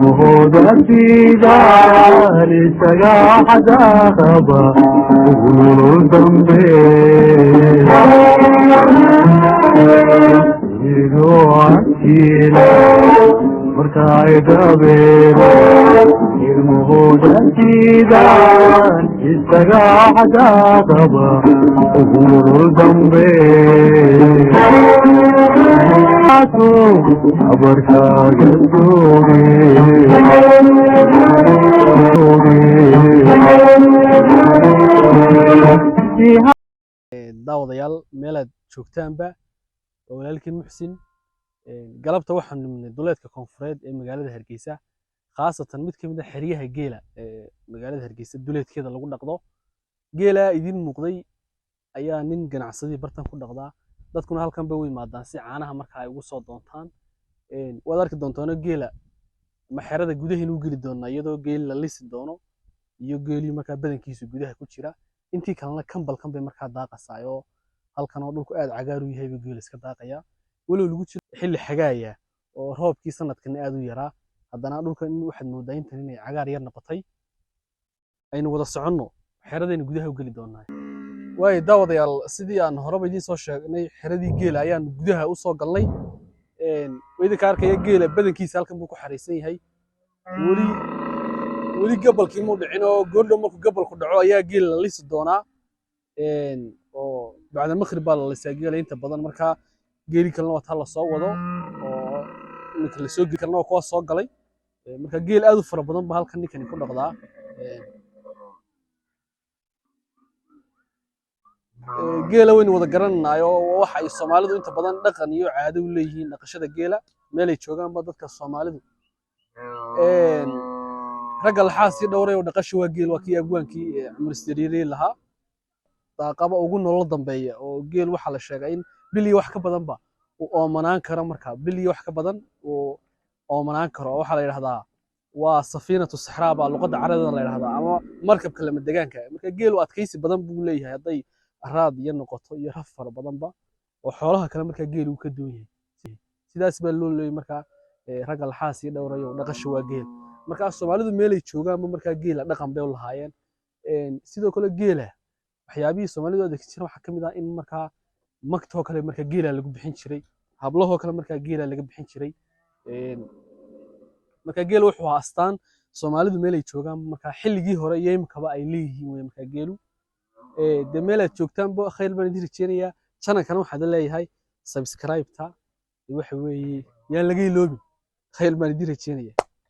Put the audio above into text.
Muhudasiidaan isaga xadaaqaba ugu nolol dambe idoo cajiila marka ay dabeelo ilmuhudasiidaan isaga xadaaqaba ugu nolol dambe habarkaaga sooge. Daawadayaal, meelaad joogtaanba, waa walaalkiin Muxsin. Galabta waxaan nimnay duleedka koonfureed ee magaalada Hargeysa, khaasatan mid ka mid a xeryaha geela ee magaalada Hargeysa duleedkeeda lagu dhaqdo. Geela idiin muuqday ayaa nin ganacsadii bartan ku dhaqdaa, dadkuna halkan bay u yimaadaan si caanaha marka ay ugu soo doontaan. Waad arki doontaano geela ma xerada gudaheenu u geli doonaa, iyadoo geel la lisi doono iyo geelii markaa badankiisu gudaha ku jira, intii kalena kambalkan bay markaa daaqasaa oo halkan oo dhulku aad cagaar u yahay buu geela iska daaqayaa. Walow lagu jiro xilli xagaaya oo roobkii sanadkan aad u yaraa, haddana dhulkan waxaad moodaa intan inay cagaar yar noqotay. Aynu wada soconno, xeradaynu gudaha u geli doonaa. Waayo daawadayaal, sidii aan horeba idiin soo sheegnay, xeradii geela ayaan gudaha u soo galnay. Waa idinka arkaya, geela badankiisa halkan buu ku xaraysan yahay. Weli weli gabalkii muu dhicin, oo goordhow markuu gabalku dhaco ayaa geela la lisi doonaa, oo bacda maqrib baa la lisaa geela inta badan. Markaa geeli kalena waa taa lasoo wado oo iminka lasoo geli kalena waa kuwa soo galay. Marka geel aad u fara badan baa halkan ninkani ku dhaqdaa. Geela waynu wada garananayo, oo waxa ay Soomaalidu inta badan dhaqan iyo caado u leeyihiin dhaqashada geela meelay joogaanba dadka Soomaalidu. Ragga laxaa sii dhowray oo dhaqasha waa geel, waa kii abwaankii Cumar Sariiri lahaa. Daaqaba ugu nolol dambeeya oo geel waxaa la sheegaa in bil iyo wax ka badanba uu oomanaan karo, marka bil iyo wax ka badan uu oomanaan karo. Waxaa la yidhahdaa waa safiinatu saxraa baa luqadda Carabida la yidhahdaa, ama markabka lama degaanka. Marka geelu adkaysi badan buu leeyahay hadday araad iyo noqoto iyo raf fara badanba, oo xoolaha kale markaa geelu uu ka duwan yahay. Sidaas baa loo leeyay markaa ragga laxaa sii dhowrayo dhaqasha waa geel. Markaa Soomaalidu meelay joogaanba markaa geela dhaqan bay u lahaayeen. Sidoo kale geela waxyaabihii Soomaalidu adeegsan jireen waxaa ka mid ah in markaa magtoo kale markaa geela lagu bixin jiray, hablahoo kale markaa geela laga bixin jiray. Marka geel wuxuu ahaa astaan Soomaalidu meelay joogaan markaa xilligii hore iyo imikaba ay leeyihiin wey. Markaa geelu dee meel aad joogtaanba khayr baan idin rajeynayaa. Channelkana waxaad leeyahay subscribe-ta, waxa weeye yaan laga iloobin. Khayr baan idin rajeynaya.